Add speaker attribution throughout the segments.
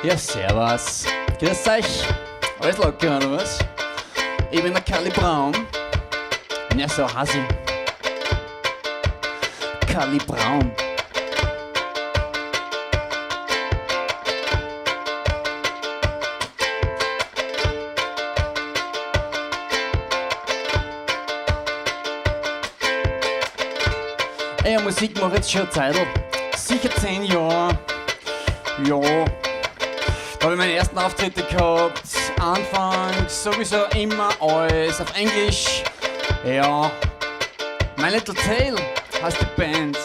Speaker 1: Ja, servus. Grüß euch. Alles locker, oder was? Ich bin der Kalli Braun. Ja, so Hasi. Kalli Braun. Ey, Musik mache jetzt schon eine Zeitl. Sicher 10 Jahre. Ja. Da habe ich meine ersten Auftritte gehabt. Anfangs sowieso immer alles auf Englisch. Ja. My Little Tale heißt die Band.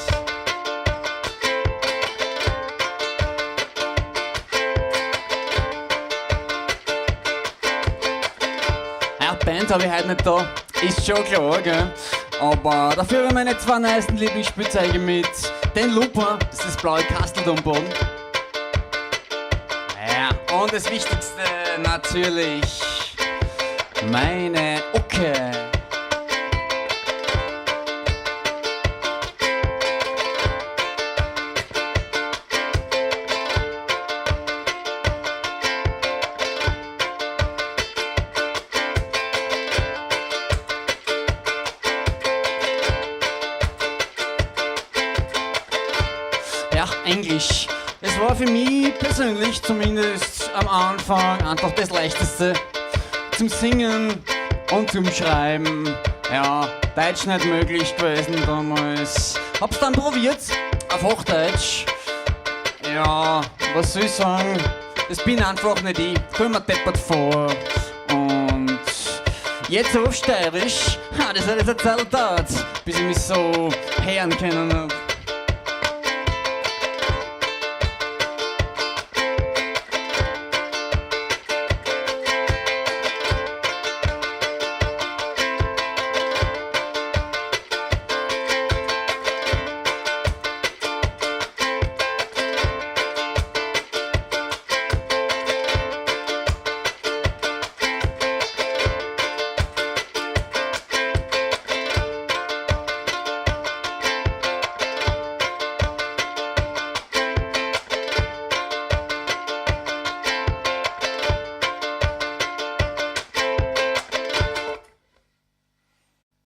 Speaker 1: Ja, Band habe ich heute nicht da. Ist schon klar, gell? Aber dafür habe ich meine zwei neuesten Lieblingsspielzeuge mit. Den Looper, das ist das blaue Kastel da am Boden. Ja, und das Wichtigste natürlich, meine Ucke. Ja, Englisch. Es war für mich persönlich zumindest am Anfang einfach das Leichteste zum Singen und zum Schreiben. Ja, Deutsch nicht möglich gewesen damals. Hab's dann probiert, auf Hochdeutsch. Ja, was soll ich sagen? Das bin einfach nicht ich. Komm mir deppert vor. Und jetzt auf Steirisch, ha, das hat jetzt eine Zeit gedauert, bis ich mich so hören können hab.